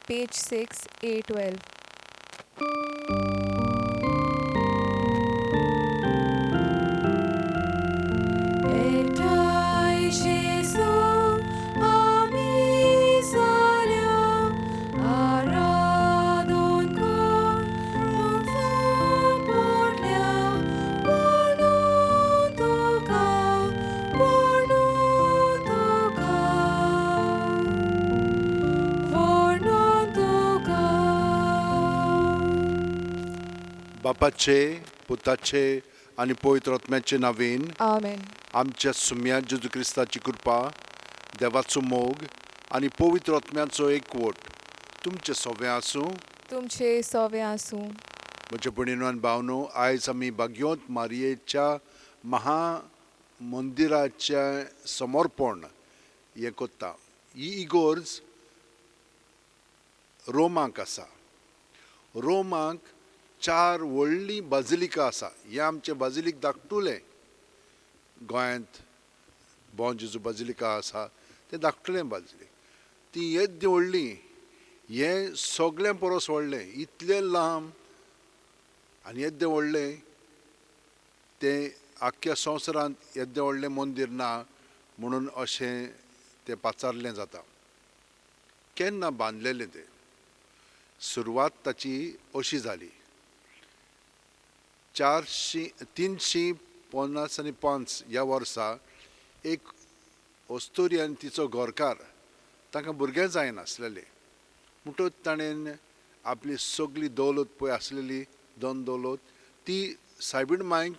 Page 6, A12. एकठांय जेजू आमी जाल्या, आराधन करूंक पडल्या, म्हणून तुका, म्हणून तुका, म्हणून तुका. बापाचे, पुताचे आनी पवित्र आत्म्याचे नांवान. आमेन. आमच्या सुम्या जेजू क्रिस्ताची कृपा, देवाचो मोग आनी पवित्र आत्म्याचो एकवट तुमचे सोवे आसूं. तुमचे सोवे आसूं. म्हज्या भयणीनो आनी भावनो, आयज आमी भाग्योंत मारयेच्या महामंदिराचें समर्पण हें करता. ही इगोर्ज रोमाक आसा. रोमाक 4 व्हडलीं बाजिलिका आसा. हें आमचें बाजिलीक धाकटुलें, गोंयांत बों जेजू बाजिलिका आसा तें धाकटुलें बाजिलीक, ती येद्दी व्हडली, हें सगळ्यां परस व्हडलें, इतलें लांब आनी येद्दें व्हडलें, तें आख्ख्या संवसारांत येद्दें व्हडलें मंदीर ना म्हणून अशें तें पाचारलें जाता. केन्ना बांदलेलें तें, सुरवात ताची अशी जाली, 355 ह्या वर्सा एक अस्तुरी आनी तिचो घरकार, तांकां भुरगें जायनासलेलें, म्हणटकच ताणें आपली सगळी दौलत पळय आसलेली दोन दौलत ती सायबीण मांयक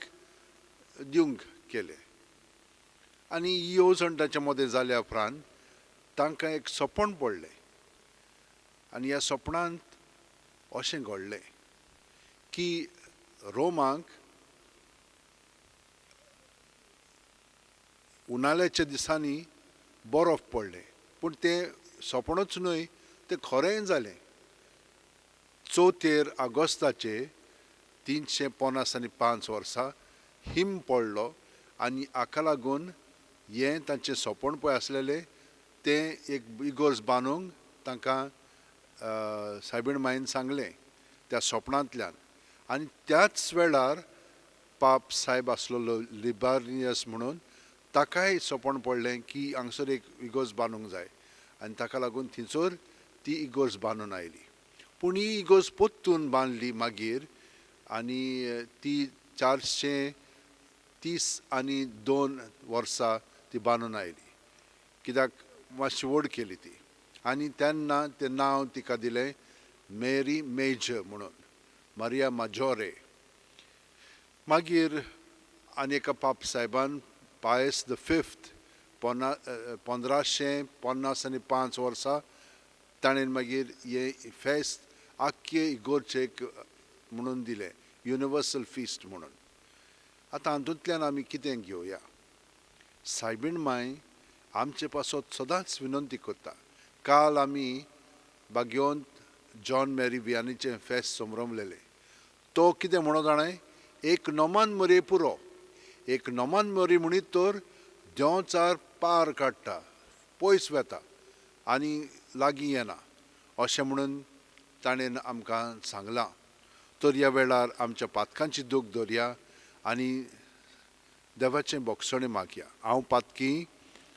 दिवंक केलें. आनी ही येवजण तांच्या मदें जाल्या उपरांत तांकां एक सपन पडलें आनी ह्या सपनांत अशें घडलें की रोमाक उनाळ्याच्या दिसांनी बरफ पडलें, पूण तें सपनूच न्हय, तें खरेंय जालें. 4 ऑगस्टाचे 355 वर्सा हिम पडलो आनी हाका लागून हें तांचें सपन पळय आसलेलें तें एक इगोर्ज बांदूंक तांकां सायबीण माईन सांगलें त्या सपनांतल्यान. आनी त्याच वेळार पाप सायब आसलेलो लिबारियस म्हणून, ताकाय सपन पडलें की हांगसर एक इगोर्ज बांदूंक जाय आनी ताका लागून थंयसर ती इगोर्ज बांदून आयली. पूण ही इगोर्ज परतून बांदली मागीर आनी ती 432 वर्सां ती बांदून आयली, कित्याक मातशी व्हड केली ती. आनी तेन्ना तें नांव तिका दिलें मेरी मेजर म्हणून, मारिया माजोरे. मागीर आनी एका पाप सायबान पायस the fifth 1555 वर्सां ताणें मागीर हें फेस्त आख्खे इगोर्जेक म्हणून दिलें, युनिवर्सल फिस्ट म्हणून. आतां हातूंतल्यान आमी कितें घेवया, सायबीण मांय आमचे पासत सदांच विनंती करता. काल आमी बागयोंत जॉन मॅरी वियानीचें फेस्त समरमलेलें, तो कितें म्हणत जाणा, एक नोमान मरे पुरो, एक नोमान मरी म्हणीत तर देंवचार पार काडटा, पयस वेता आनी लागीं येना अशें म्हणून ताणें आमकां सांगलां. तर ह्या वेळार आमच्या पातकांची दूख दवरया आनी देवाचें बोगसणें मागया. हांव पातकी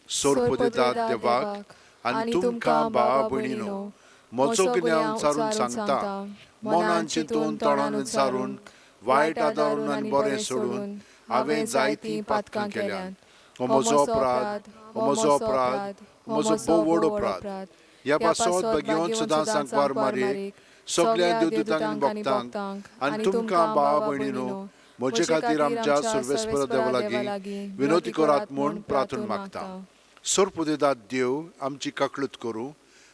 सोर्प दिता देवाक आनी तुमकां भावा भयणीनो म्हजो गुन्यांव उच्चारून सांगता, मनान चिंतून तोंडान उच्चारून वायट आदारून आनी बरें सोडून हांवें जायतीं पातकां केल्यात. हो म्हजो अपराध, हो म्हजो अपराध, म्हजो भोव व्हड अपराध. ह्या पासत बेगीन सदां सांकवार मारयेक, सगळ्या देवदूतांक आनी भक्तांक आनी तुमकां भावा भयणीनो म्हजे खातीर आमच्या सर्वेस्पर देवा लागीं विनवती करात म्हूण प्रार्थना मागता. सोरपुदेदात देव आमची काकळूत करूं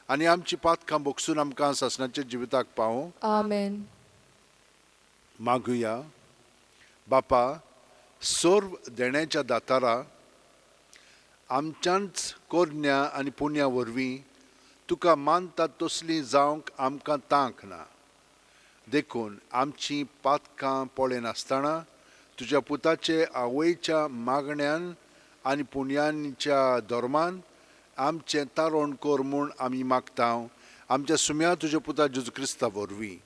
आनी आमची पातकां बोगसून आमकां सासणाच्या जिविताक पावूं. आमेन. मागुया. बापा, सर्व देण्याच्या दातारा, आमच्यांच कोरण्या आनी पुण्या वरवीं तुका मानतात तसली जावंक आमकां तांक ना, देखून आमची पातकां पळयनासतना तुज्या पुताचे आवयच्या मागण्यान आनी पुण्यांच्या धर्मान आमचें तारण कर म्हूण आमी मागता आमच्या सुम्या तुज्या पुता जेजू क्रिस्ता वरवीं.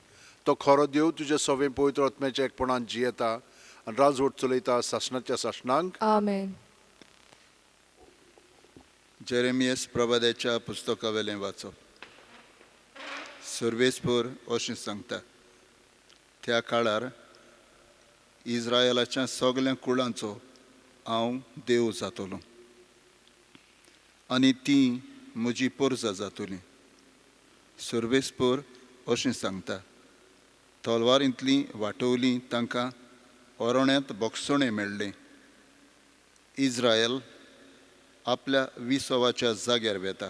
तो खरो देव तुज्या सवें पवित्र आत्म्याच्या एकपणान जियेता आनी राजवट चलयता सासणाच्या सासणांक. आमेन. जेरेमियस प्रवाद्याच्या पुस्तकावेलें वाचप. सर्वेस्पर अशें सांगता, त्या काळार इस्रायलाच्या सगल्या कुळांचो हांव देव जातलो आनी ती म्हजी पोरजा जातली. सर्वेस्पर अशें सांगता, तलवारींतली वाटोवली तांकां ओरण्यांत बोगसणें मेळ्ळें. इस्रायल आपल्या विसवाच्या जाग्यार वेता.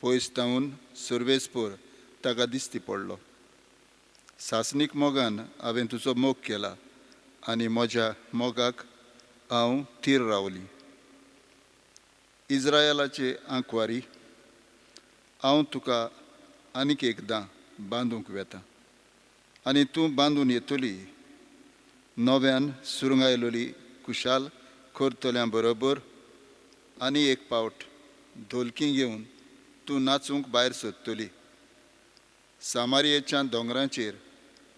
पयस तावन सर्वेस्पर ताका दिसती पडलो. सासणीक मोगान हांवें तुजो मोग केला आनी म्हज्या मोगाक हांव थीर रावली. इस्रायलाचे आंकवारी, हांव तुका आनीक एकदां बांदूंक वेता आनी तूं बांदून येतली. नव्यान सुरंगायलोली खुशाल करतल्या बरोबर आनी एक पावट धोलकी घेवन तूं नाचूंक भायर सोदतली. सामारियेच्या दोंगरांचेर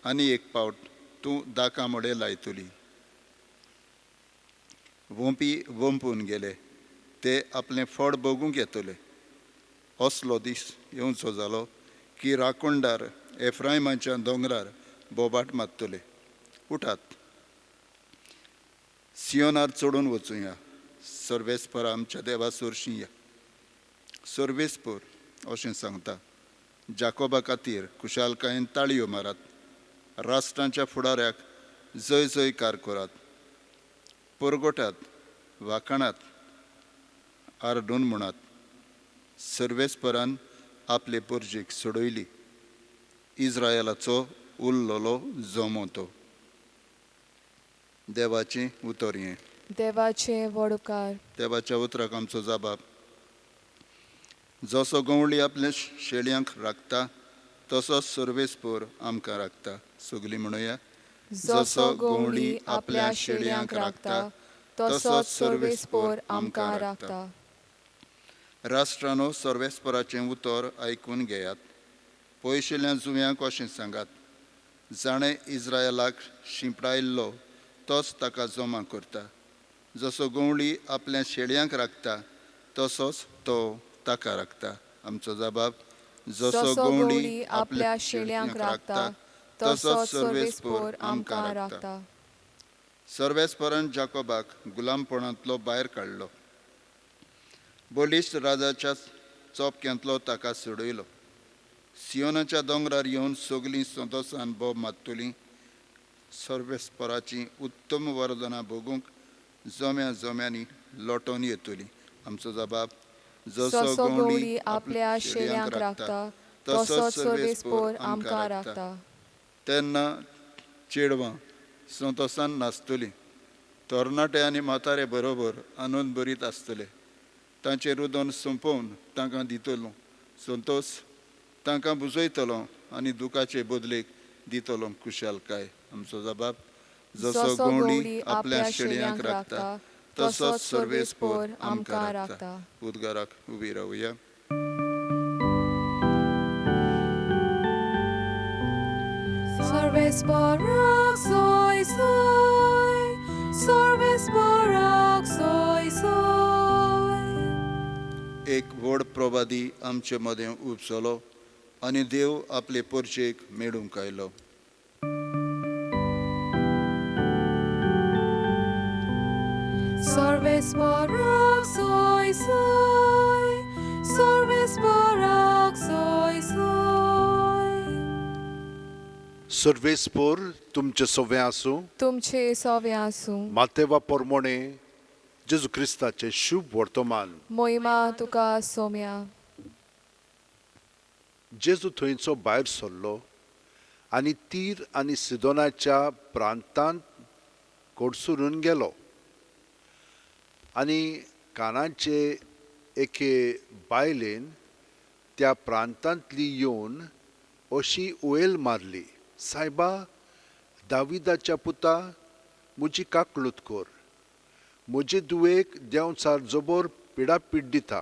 आनी एक पावट तूं दाका मोडे लायतली. वोंपी वोंपून गेले, ते आपलें फळ भोगूंक येतले. असलो दीस येवचो जालो की राखणदार एफ्रायमाच्या दोंगरार बोबाट मारतले. उठात, सियोनार चडून वचुया, सर्वेस्पर आमच्या देवा सोरशी या. सर्वेस्पर अशें सांगता, जाकोबा खातीर खुशालकायेन ताळयो मारात, राष्ट्रांच्या फुडाऱ्याक जय जयकार करात, परगोटात, वाखाणात, आरडून म्हणात, सर्वेस्परान आपले पोरजेक सोडयली, इस्रायलाचो उरलेलो जमो तो. देवाचें उतर हें. देवाचें व्हड उपकार. देवाच्या उतराक आमचो जबाब. जसो गवळी आपल्या शेळयांक राखता तसोच सर्वेस्पर आमकां राखता. सगलीं म्हणुया, जसो गवळी आपल्या शेळयांक राखता तसोच सर्वेस्पर आमकां राखता. राष्ट्रानो, सर्वेस्पराचें उतर आयकून घेयात. पयशिल्ल्या जुंव्यांक अशें सांगात, जाणें इस्रायलाक शिंपडायल्लो तोच ताका जमा करता. जसो गवळी आपल्या शेळयांक राखता तसोच तो ताका राखता. आमचो जबाब, जसो गवळी आपल्या शेळयांक राखता तसोच सर्वेस्पर आमकां राखता. सर्वेस्परान जाकोबाक गुलामपणांतलो भायर काडलो, बळिश्ट राजाच्या चोपक्यांतलो ताका सोडयलो. सियोनाच्या दोंगरार येवन सगलीं संतोसान बोब मारतलीं. सर्वेस्पराचीं उत्तम वरदानां भोगूंक जम्या जम्यांनी लोटोन येतली. आमचो जबाब, जसो गवळी आपल्या शेळयांक राखता तसोच सर्वेस्पर आमकां राखता. तेन्ना चेडवां संतोसान नाचतलीं, तरणाटे आनी म्हातारे बरोबर आनंद भरीत आसतले. तांचें रुदन सोंपोवन तांकां दितलो संतोस, तांकां बुजयतलो आनी दुखाचे बदलेक दितलो खुशालकाय. आमचो जबाब, जसो गवळी आपल्या शेळयांक राखता तसोच सर्वेस्पर आमकां राखता. उद्गाराक उबी रावया. सर्वेस्पराक सोय सोय, सर्वेस्पराक सोय सोय. एक व्हड प्रवादी आमचे मदें उपसलो आनी देव आपले पोरचेक मेळूंक आयलो. सर्वेस्पराक सोय सोय, सर्वेस्पराक सोय सोय. सर्वेस्पर तुमचे सवें आसूं, तुमचे सवें आसूं. मातेवा पोरमोणे जेजू क्रिस्ताचें शुभ वर्तमान. मोहिमा तुका सोम्या. जेजू थंयचो भायर सरलो आनी तीर आनी सिदोनाच्या प्रांतांत कडसरून गेलो. आनी कानाचे एके बायलेन त्या प्रांतांतली येवन अशी उयल मारली, सायबा, दाविदाच्या पुता, म्हजी काकलूत कर, म्हजे दुवेक देंवचार जबर पिडापीड दिता.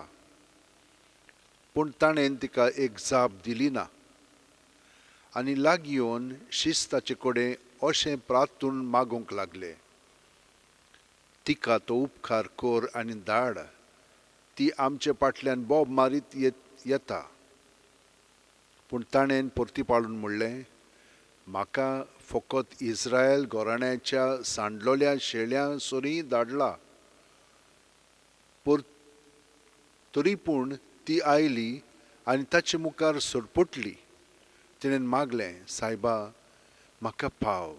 पूण ताणें तिका एक जाप दिली ना. आनी लागीं येवन शीस ताचे कडेन अशें प्रार्थून मागूंक लागले, तिका तो उपकार कर आनी धाड, ती आमचे फाटल्यान बोब मारीत येता. पूण ताणें परतीपाळून म्हणलें, म्हाका फकत इस्रायल घराण्याच्या सांडलोल्या शेळ्यां सरी धाडला. तरी पूण ती आयली आनी ताचे मुखार सरपटली. तिणें मागलें, सायबा म्हाका पाव.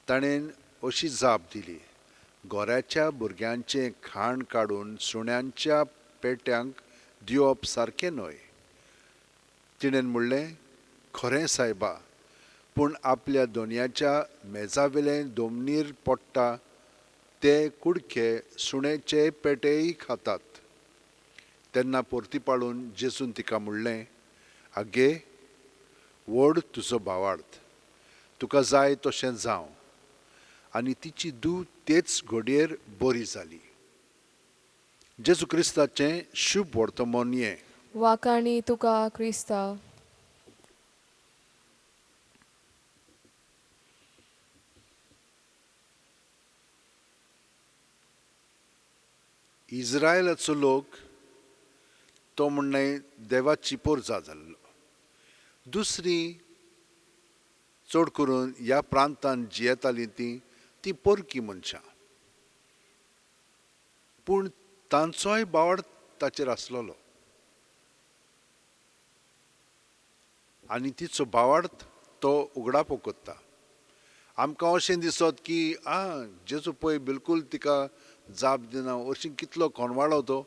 ताणें अशी जाप दिली, गोऱ्याच्या भुरग्यांचें खाण काडून सुण्यांच्या पेट्यांक दिवप सारकें न्हय. तिणें म्हणलें, खरें सायबा, पूण आपल्या दोनयाच्या मेजावेलें दोमनीर पडटा ते कुडके सुण्याचे पेटेय खातात. तेन्ना परतीपाळून जेजून तिका म्हणलें, आगे व्हड तुजो भावार्थ, तुका जाय तशें जावं. आनी तिची धूव तेच घडयेर बरी जाली. जेजू क्रिस्ताचें शुभ वर्तमान हें. वाखाणी तुका क्रिस्ता. इस्रायलाचो लोक तो म्हणणें देवाची पोरजा जाल्लो. दुसरी चड करून ह्या प्रांतान जियेतालीं ती परकी मनशां, पूण तांचोय बावड ताचेर आसलेलो आनी तिचो भावार्थ तो उगडापो करता. आमकां अशें दिसत की आं जेजू पळय बिलकूल तिका जाप दिना, अशी कितलो कोणवाळो तो,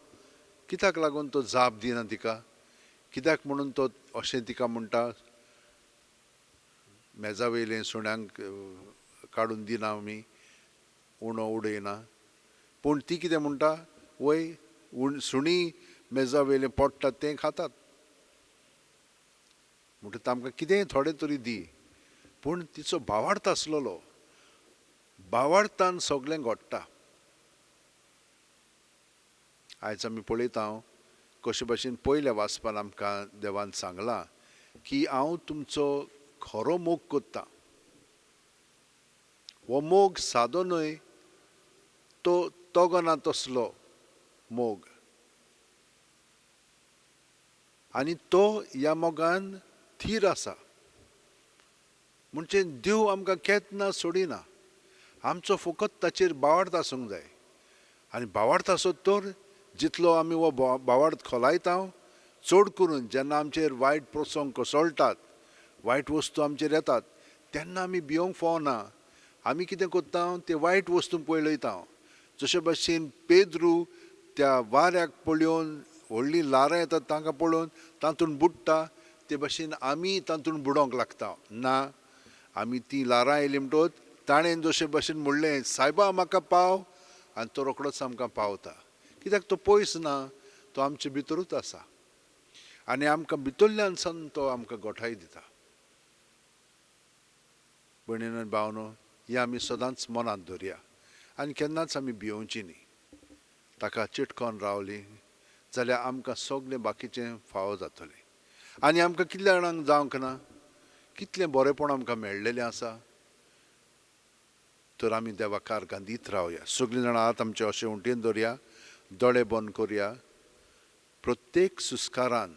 कित्याक लागून तो जाप दिना तिका, कित्याक म्हणून तो अशें तिका म्हणटा, मेजा वयलें सुण्यांक काडून दिना आमी, उणो उडयना. पूण ती कितें म्हणटा, वय सुणी मेजा वयलें पडटा तें खातात, म्हणटा आमकां कितेंय थोडें तरी दी. पूण तिचो भावार्थ आसलेलो, भावार्थान सगळें घडटा. आयज आमी पळयता कशे भाशेन पयल्या वाचपान आमकां देवान सांगलां की हांव तुमचो खरो मोग करता. हो मोग सादो न्हय, तो तगना तसलो मोग, आनी तो ह्या मोगान थीर आसा. म्हणजे देव आमकां केन्ना सोडिना, आमचो फकत ताचेर भावार्थ आसूंक जाय. आनी भावार्थ आसत तर जितलो आमी हो भावार्थ खोलायता, चड करून जेन्ना आमचेर वायट प्रसंग कोसळटात, वायट वस्तू आमचेर येतात, तेन्ना आमी भियोंक फावना. आमी कितें करता, ते वायट वस्तू पळयता. जशे भाशेन पेद्रू त्या वाऱ्याक पळोवन व्हडलीं ल्हारां येतात तांकां पळोवन तातूंत बुडटा, ते भाशेन आमी तातूंत बुडोंक लागता. ना, आमी तीं ल्हारां आयलीं म्हणटकच ताणें जशे भाशेन म्हणलें, सायबा म्हाका पाव, आनी तो रोखडोच आमकां पावता. कित्याक तो पयस ना, तो आमचे भितरूच आसा आनी आमकां भितरल्यान सावन तो आमकां गोठाय दिता. भयणीनो भावनो, हें आमी सदांच मनांत धरया आनी केन्नाच आमी भियोवची न्ही. ताका चिटकोन रावली जाल्यार आमकां सगळें बाकीचें फावो जातलें. आनी आमकां कितल्या जाणांक जावंक ना, कितलें बरेंपण आमकां मेळ्ळेलें आसा. तर आमी देवा कारकां दीत रावया. सगळीं जाणां हात आमचे अशें उंटेन दवरया, दोळे बंद करया. प्रत्येक सुस्कारान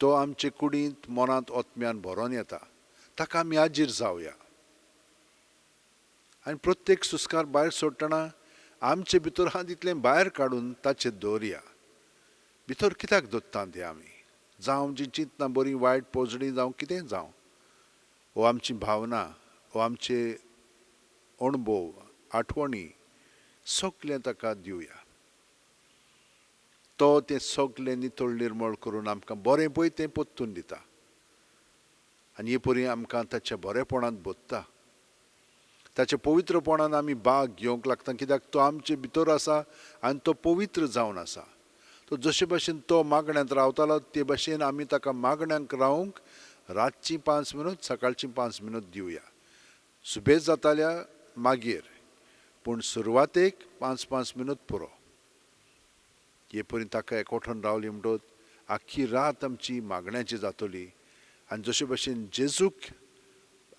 तो आमचे कुडींत मनांत आत्म्यान भरोन येता, ताका आमी हाजीर जावया. आनी प्रत्येक सुस्कार भायर सोडटना आमचे भितर आहा तितलें भायर काडून ताचेर दवरया. भितर कित्याक दवरता तें आमी, जावं आमची चिंतनां बरीं वायट पोजडी जावं कितें जावं, हो आमची भावना, हो आमचे अणभव, आठवणी सगळें ताका दिवया. तो तें सगळें नितळ निर्मळ करून आमकां बरें पळय तें परतून दिता आनी हे परी आमकां ताच्या बरेपणांत भरता. ताच्या पवित्रपणान आमी भाग घेवंक लागता, कित्याक तो आमचे भितर आसा आनी तो पवित्र जावन आसा. तो जशे भाशेन तो मागण्यांत रावतालो ते भाशेन आमी ताका मागण्यांक रावंक रातचीं 5 मिनट, सकाळचीं 5 मिनट दिवया. सुबेज जाताल्या मागीर, पूण सुरवातेक 5-5 मिनट पुरो. हे परी ताका एकवठून रावली म्हणटकच आख्खी रात आमची मागण्याची जातली आनी जशे भशेन जेजूक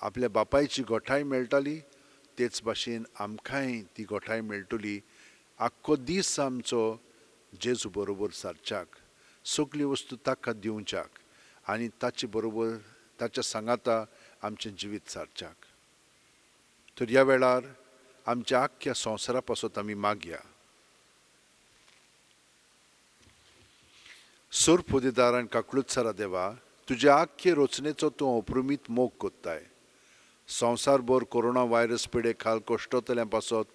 आपल्या बापायची गोठाय मेळटाली तेच भाशेन आमकांय ती गोठाय मेळटली. आख्खो दीस आमचो जेजू बरोबर सारच्याक, सगळी वस्तू ताका दिवच्याक आनी ताचे बरोबर ताच्या सांगाता आमचें जिवीत सारच्याक. तर ह्या वेळार आमच्या आख्ख्या संवसारा पासत आमी मागया. सोरपोदेदार आनी काकळूतसारा देवा, तुज्या आख्खे रचनेचो तूं अप्रमीत मोग कोत्ताय. संवसारभर कोरोना व्हायरस पिडे खाल कश्टतल्या पासत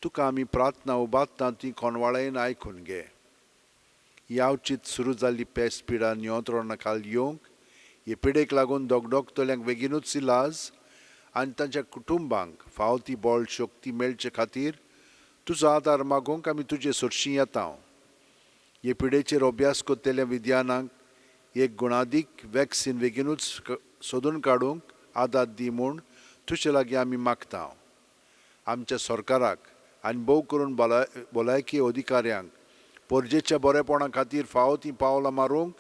तुका आमी प्रार्थना उबारता ती कोणवाळायेन आयकून घे. यावचीत सुरू जाल्ली पेस्ट पिडा नियंत्रणा खाल येवंक हे पिडेक लागून दगदगतल्यांक बेगीनूच इलाज आनी तांच्या कुटुंबांक फावो ती बळ शक्ती मेळचे खातीर तुजो आदार मागूंक आमी तुजे सरशीं येता. हे पिडेचेर अभ्यास करतल्या विद्यानांक एक गुणादीक वॅक्सिन बेगीनूच सोदून काडूंक आदार दी म्हूण तुजे लागीं आमी मागता. आमच्या सरकाराक आनी भोव करून भलायकी अधिकाऱ्यांक परजेच्या बरेपणा खातीर फावो तीं पावलां मारूंक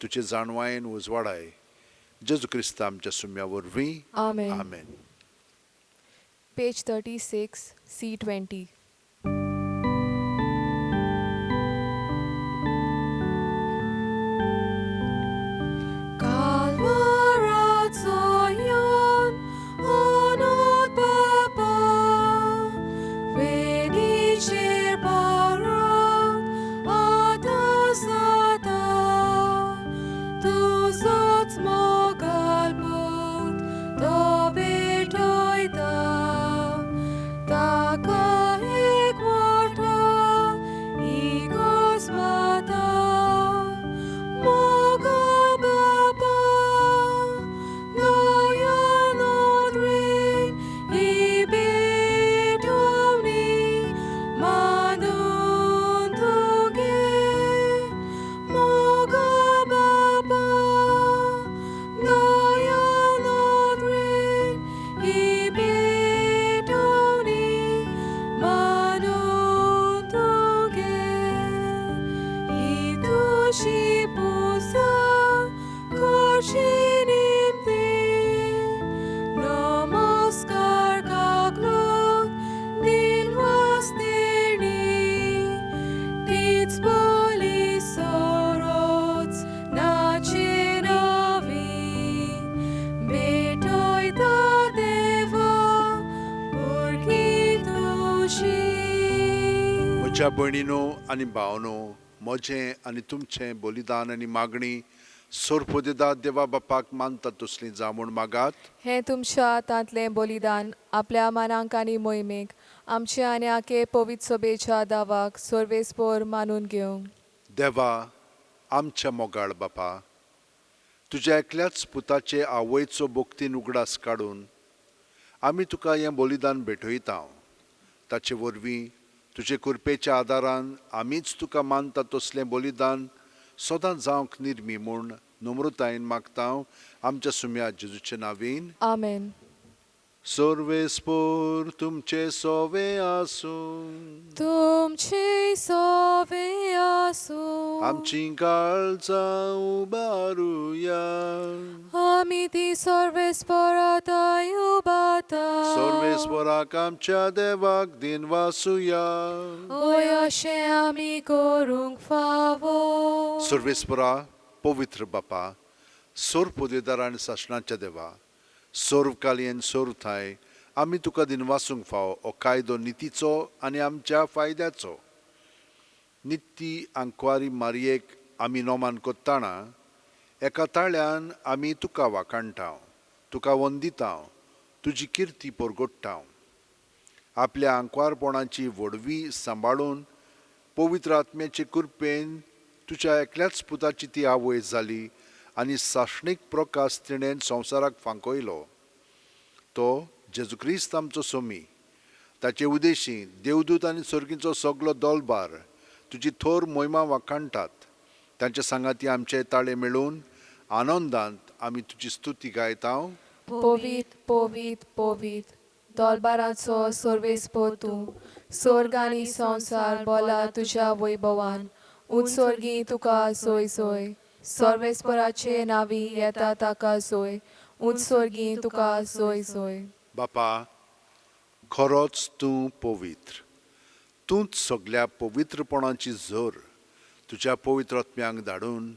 तुजे जाणवायेन उजवाडाय. जेजू क्रिस्त आमच्या सुम्या वरवीं, आमेन. आमेन. Page 36, C20. म्हज्या भयणीनो आनी भावनो, म्हजें आनी तुमचें बलिदान आनी मागणी सोरपोदेदा देवा बापाक मानता तसली जावं म्हूण मागात. हें तुमच्या हातांतलें बलिदान आपल्या मानांक आनी मोहिमेक आमचे आनी आके पवित्र सभेच्या दावाक सर्वेस्पोर मानून घेवंक. देवा आमच्या मोगाळ बापा, तुज्या एकल्याच पुताचे आवयचो भक्तीन उगडास काडून आमी तुका हें बलिदान भेटयता. ताचे वरवीं तुजे कृपेच्या आदारान आमीच तुका मानता तसलें बलिदान सदां जावंक निर्मी म्हूण नम्रतायेन मागता आमच्या सुम्या जेजूचे नांवेन. आमेन. सर्वेस्पोर तुमचे सोवे आसूं. तुमचे सोवे आसूं. आमची काळजां उबारुया. आमी ती सर्वेस्पोरांत उबारता. सर्वेस्पोराक आमच्या देवाक दिनवासुया. ओय अशें आमी करूंक फावो. सर्वेस्पोरा पवित्र बापा, सोरपोदेदार आनी सासणाच्या देवा, सर्वकालीन सर्वथाय आमी तुका दिनवासूंक फावो हो कायदो नितीचो आनी आमच्या फायद्याचो. नित्ती आंकवारी मारयेक आमी नोमान कोत्ताना एका ताळ्यान आमी तुका वाखाणटा, तुका वंदिता, तुजी किर्ती परगोडटा. आपल्या आंकवारपणाची व्हडवी सांबाळून पवित्र आत्म्याचे कृपेन तुज्या एकल्याच पुताची ती आवय जाली आनी सासणीक प्रकाश तिणें संवसाराक फांकयलो. तो जेजू क्रिस्त आमचो सोमी. ताचे उदेशी देवदूत आनी सर्गीचो सगलो दोलबार तुजी थोर मोहिमा वाखाणटात. तांच्या सांगाती आमचे ताळे मेळून आनंदांत आमी तुजी स्तुती गायता. पवित्र पवित्र पवित्र दोलबाराचो सर्वेस्पोर तूं, स्वर्ग आनी संवसार बोला तुज्या वैभवान. उत्सर्गी तुका सोय सोय सर्वेस्पराचे नावी येता ताका सोय उत्सर्गी तुका सोय सोय. बापा, खरोच तूं पवित्र, तूंच सगल्या पवित्रपणाची झर. तुज्या पवित्र आत्म्यांक धाडून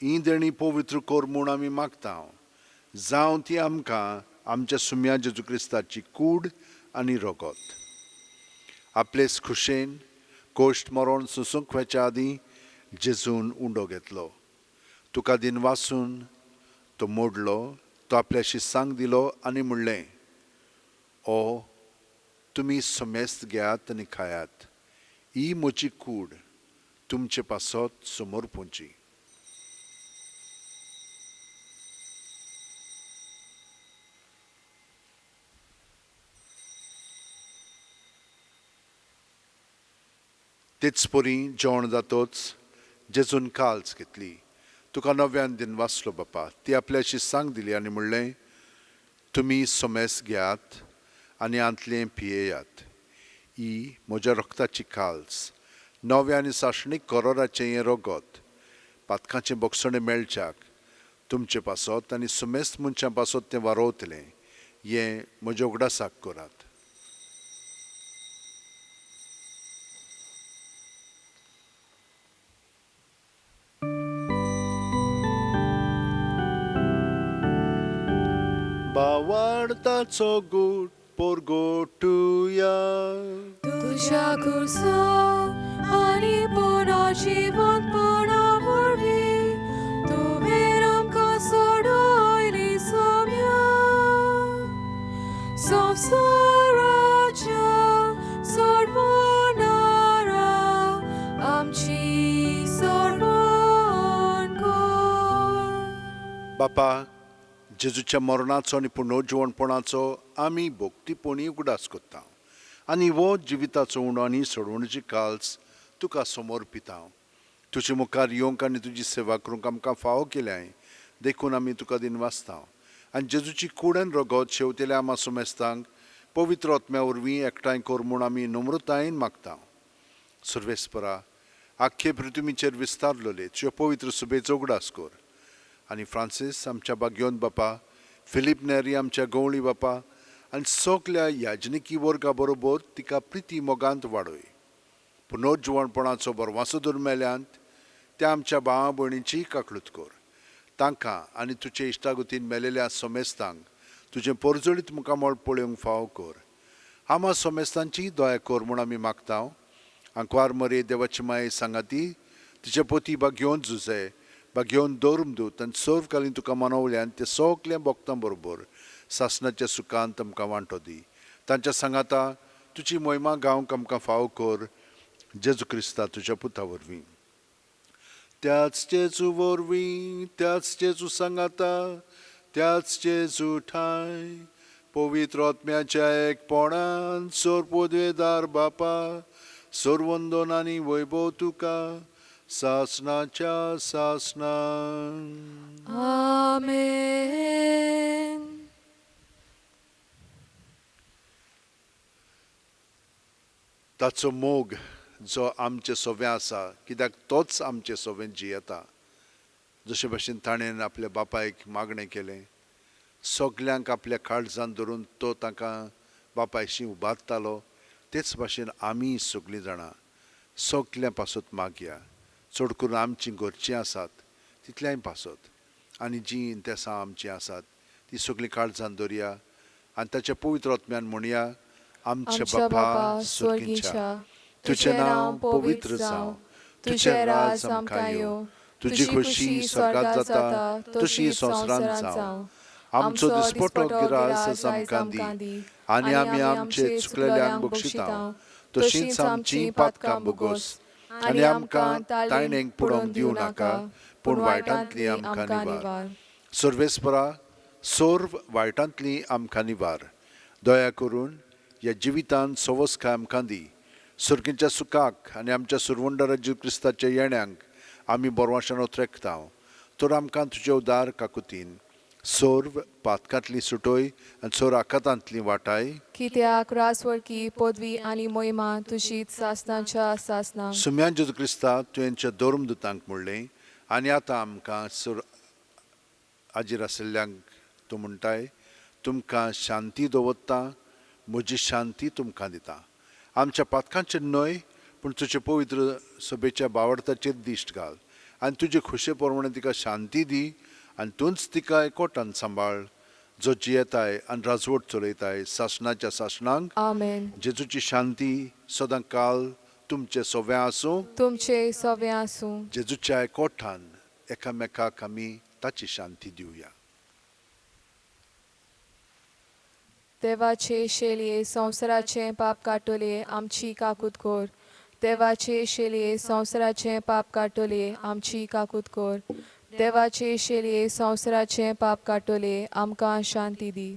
हीं देणीं पवित्र कर म्हूण आमी मागता, जावं ती आमकां आमच्या सुम्या जेजू क्रिस्ताची कूड आनी रगत. आपलेच खुशेन कोश्ट मरण सोंसूंक वचच्या आदीं जेजून उंडो घेतलो, तुका दिन वासून तो मोडलो, तो आपल्या शिस्सांक दिलो आनी म्हणलें, ओ तुमी समेस्त घेयात आनी खायात, ही म्हजी कूड तुमचे पासत समर्पूंची. तेच परी जेवण जातोच जेजून काल्स घेतली, तुका नव्यान दिन वाचलो बापा, ती आपल्या शिस्सांक दिली आनी म्हणलें, तुमी समेस्त घेयात आनी आंतलें पियेयात, ही म्हज्या रक्ताची काल्स, नव्या आनी सासणीक करोराचें हें रगत, पातकाचें बक्षणें मेळच्याक तुमचे पासत आनी समेस्त मनशां पासत तें वारोवतलें, हें म्हज्या उगडासाक करात. बावाडताचो गूट पोरगोटुया, तुज्या खुर्सा आनी पुनः जिवंतपणा वरवीं तुवें आमकां सोडयली सोम्या संवसाराच्या सोडवणारा आमची सोडवण कर. बापा, जेजूच्या मरणाचो आनी पुनर्जिवणपणाचो आमी भोक्तीपणी उगडास करता आनी हो जिविताचो उणो आनी सोडवणेची काल्स तुका समर्पिता. तुजे मुखार येवंक आनी तुजी सेवा करूंक आमकां फावो केल्याय देखून आमी तुका दिनवासता आनी जेजूची कूड आनी रगत शेवतेल्या आमा सोमेस्तांक पवित्र आत्म्या वरवीं एकठांय कर म्हूण आमी नम्रतायेन मागता. सर्वेस्परा, आख्खे पृथ्वीचेर विस्तारलेले तुज्या पवित्र सुबेचो उगडास कर आनी फ्रांसीस आमच्या बाग्योन बापा, फिलीप नेरी आमच्या गवळी बापा आनी सगल्या याजनिकी वर्गा बरोबर तिका प्रिती मोगांत वाडय. पुनर्जिवणपणाचो बरवासो धरून मेल्यांत त्या आमच्या भावा भयणींची काकळूत कर. तांकां आनी तुजे इश्टागतीन मेलेल्या सोमेस्तांक तुजें परजळीत मुखामळ पळोवंक फावो कर. आमा सोमेस्तांची दया कर म्हूण आमी मागता. आंकवार मरे देवाची माये सांगाती तिचे पोती बागेवन जुजे बागेवन धर्मदूत आनी सर्वकालीन तुका मनवल्यान ते सगल्या भक्तां बरोबर सासणाच्या सुखांत आमकां वांटो दी. तांच्या सांगाता तुजी मोहिमा गावंक आमकां फावो कर, जेजू क्रिस्ता तुज्या पुता वरवीं. त्याच जेजू वरवीं, त्याच जेजू सांगाता, त्याच जेजू ठांय पवित्र आत्म्याच्या एकपणान सोरपोदवेदार बापा, सर्वंदन आनी वैभव तुका सासणाच्या सासणान. आमेन. ताचो मोग जो आमचे सोवें आसा, कित्याक तोच आमचे सोवें जियेता. जशे भशेन ताणें आपल्या बापायक मागणें केलें, सगल्यांक आपल्या काळजान धरून तो तांकां बापायशी उबारतालो, तेच भाशेन आमी सगळीं जाणां सगल्यां पासत मागया, चड करून आमचीं घरचीं आसात तितल्याय पासत आनी जीं इंतेसां आमचीं आसात ती सगळीं काळजान धरया आनी ताच्या पवित्र आत्म्यान म्हणया, आमच्या बापा स्वर्गीच्या, तुजें नांव पवित्र जावं, तुजें राज आमकां येवं, तुजी खोशी स्वर्गात जाता तशी संवसारांत जावं. आमचो दिसपटो गिरास आमकां दी आनी आमी आमचे चुकलेल्यांक बक्षिता तशींच आमचीं पातकां भोगोस आनी आमकां तायणेक पुडोवंक दिवं नाका, पूण वायटांतली आमकां निवार. सर्वेस्परा, सर्व वायटांतली आमकां निवार. दया करून ह्या जिवितांत सवसकाय आमकां दी. सर्गीच्या सुखाक आनी आमच्या सुरवंडरा जीव क्रिस्ताच्या येण्यांक आमी बरवाशान ओत्रेकता, तर आमकां तुजे उदार काकुतीन सोर्व पातकांतली सुटोय आनी सोर आकातांतली वाटाय. कित्याक रासवळकी पदवी आनी मोहिमा तुजीच सासणाच्या सासणाक. सुम्यान जेजू क्रिस्ता, तुवेंच्या धर्मदुतांक म्हणलें आनी आतां आमकां सोर आजीर आशिल्ल्यांक तूं म्हणटाय, तुमकां शांती दवरता, म्हजी शांती तुमकां दिता. आमच्या पातकांचेर न्हय पूण तुजे पवित्र सभेच्या बावडताचेर दिश्ट घाल आनी तुजे खुशे प्रमाणे तिका शांती दी आनी तूंच तिका एकवटान सांबाळ, जो जियेताय आनी राजवट चलयताय सासणाच्या सासणांक. आमेन. जेजूची शांती सदां काल तुमचे सव्या आसूं. तुमचे सवे आसूं. जेजूच्या एकवटान एकामेकाक आमी ताची शांती दिवया. देवाचे शेलये संवसाराचें पाप काडटले आमची काकूत कर. देवाचे शेलये संवसाराचें पाप काडटले आमची काकूत कर. देवाचे शेलये संवसाराचें पाप काडटले आमकां शांती दी.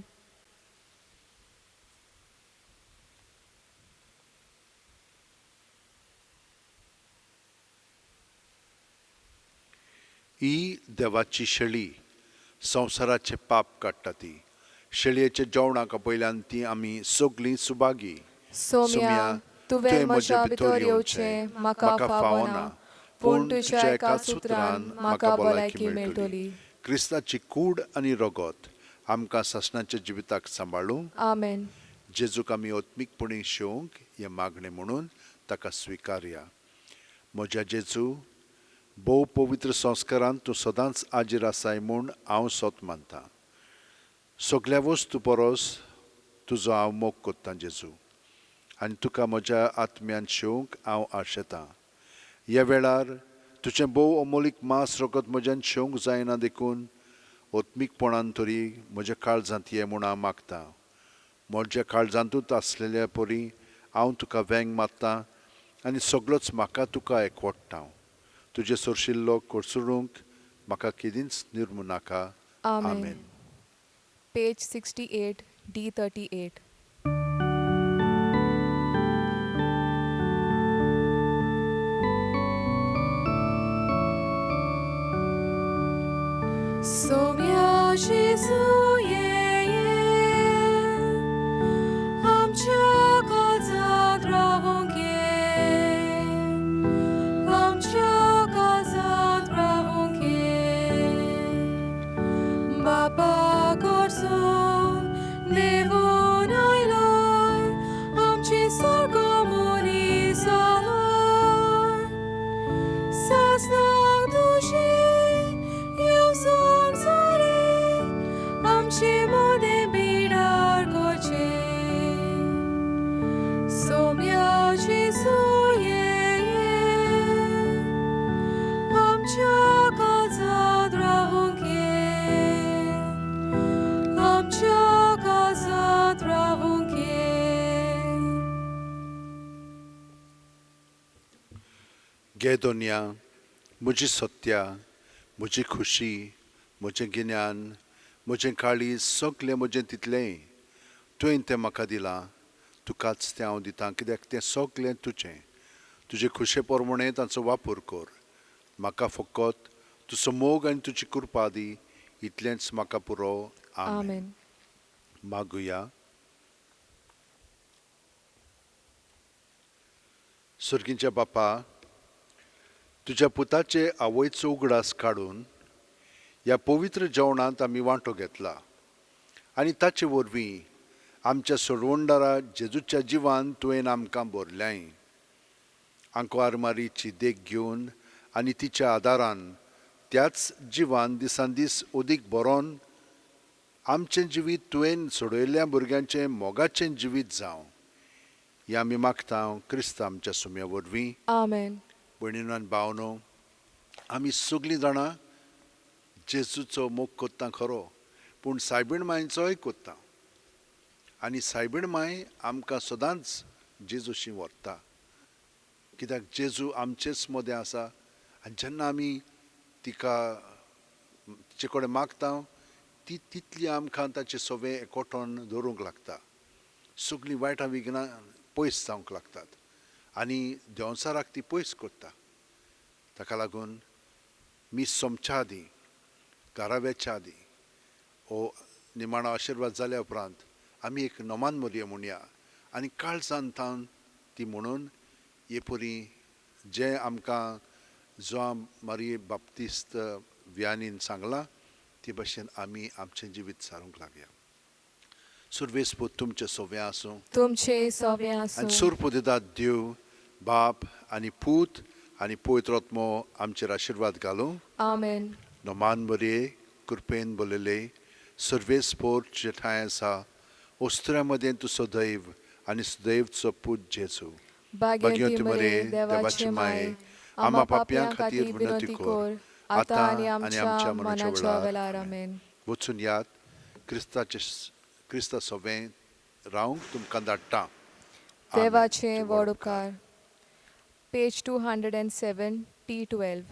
ही देवाची शेळी संवसाराचें पाप काडटा. ती शेळयेच्या जेवणाक पयल्यान ती आमी सगळीं सुभागी. सोम्या, तुवें म्हज्या भितर येवचें म्हाका फावना, पूण तुज्या एका सुत्रान म्हाका भलायकी मेळटली. क्रिस्ताची कूड आनी रगत आमकां सासणाच्या जिविताक सांबाळूं. आमेन. जेजूक आमी आत्मीकपणी शेवंक हें मागणें म्हणून ताका स्विकारया. म्हज्या जेजू, भोव पवित्र संस्कारांत तूं सदांच आजीर आसाय म्हूण हांव सत मानतां. सगल्या वस्तू परस तुजो हांव मोग कोत्तां जेजू, आनी तुका म्हज्या आत्म्यान शेवंक हांव आशेतां. ह्या वेळार तुजें भोव अमोलीक मांस रगत म्हज्यान शेवंक जायना, देखून आत्मीकपणान तरी म्हज्या काळजांत ये म्हूण हांव मागतां. म्हज्या काळजांतूच आसलेल्या परी हांव तुका वेंग मारतां आनी सगळोच म्हाका तुका एकवटता. तुजे सरशिल्लो कोसळूंक म्हाका केदींच निर्मू नाका. आमेन. आमेन. Page 68, D38. Somya Jesu ye ye, आमच्या काळजांत रावूंक ये, आमच्या काळजांत रावूंक ये. बापा कडसून देवून आयलोय, आमची सारको मनीस जालोय. सासणाक तुजी येवजण जाली, आमचे मदें बिडार करचें. सोम्या जेजू ये ये, आमच्या काळजांत रावूंक ये, आमच्या काळजांत रावूंक ये. गे दोनया, म्हजी सत्या, म्हजी खुशी, म्हजें गिन्यान, म्हजें काळीज, सगलें म्हजें तितलेंय तुवें तें म्हाका दिलां, तुकाच तें हांव दितां, कित्याक तें सगलें तुजें. तुजे खुशे प्रमाणें तांचो वापर कर. म्हाका फकत तुजो मोग आनी तुजी कृपा दी, इतलेंच म्हाका पुरो. आमेन. आमेन. मागुया. सर्गींच्या बापा, तुज्या पुताचे आवयचो उगडास काडून ह्या पवित्र जेवणांत आमी वांटो घेतला आनी ताचे वरवीं आमच्या सोडवणदारा जेजूच्या जिवान तुवें आमकां भरल्याय. आंकवार मारीची देख घेवन आनी तिच्या आदारान त्याच जिवान दिसान दीस अदीक बरोवन आमचें जिवीत तुवें सोडयल्ल्या भुरग्यांचें मोगाचें जिवीत जावं, हें आमी मागता क्रिस्त आमच्या सुम्या वरवीं. आमेन. भयणीनो आनी भावनो, आमी सगळीं जाणां जेजूचो मोग कोत्ता खरो, पूण सायबीण मांयचोय कोत्ता आनी सायबीण मांय आमकां सदांच जेजूशी व्हरता, कित्याक जेजू आमचेच मदें आसा. आनी जेन्ना आमी तिका तिचे कडेन मागता, ती तितली आमकां ताचे सवे एकवटोन दवरूंक लागता. सगळीं वायटां विघ्नां पयस जावंक लागतात आनी देंवचाराक ती पयस करता. ताका लागून मीस सोमच्या आदीं, घरा वेच्या आदीं, हो निमाणो आशिर्वाद जाल्या उपरांत आमी एक नोमान मोरये म्हणया आनी काळजान थावन ती म्हणून हे परी जें आमकां जुआंव मारिये बाप्तिस्त वियानीन सांगलां ते भशेन आमी आमचें जिवीत सारूंक लागया. सुर्वेस पूत तुमचें सोवें आसूं. तुमचे सोवे आसूं. आनी सुरपुदिदाद देव बाप आनी पूत आनी पवित्र आत्मो आमचेर आशिर्वाद घालूं. आमेन. नोमान बरये कृपेन बोलले सर्वेस्पोर तुजे ठांय आसा, ओस्तुऱ्यां मदें तूं सदैव आनी सदैव तुजो पूत जेजू. भाग्यवती मरिये, देवाचे माये, आम्हा पापयां खातीर विनंती कर, आतां आनी आमच्या मरणाच्या वेळार. आमेन. वचून याद क्रिस्ताचे क्रिस्ता सोवें रावंक तुमकां धाडटा. आमेन. देवाचे व्हड उपकार. Page 207, T 12.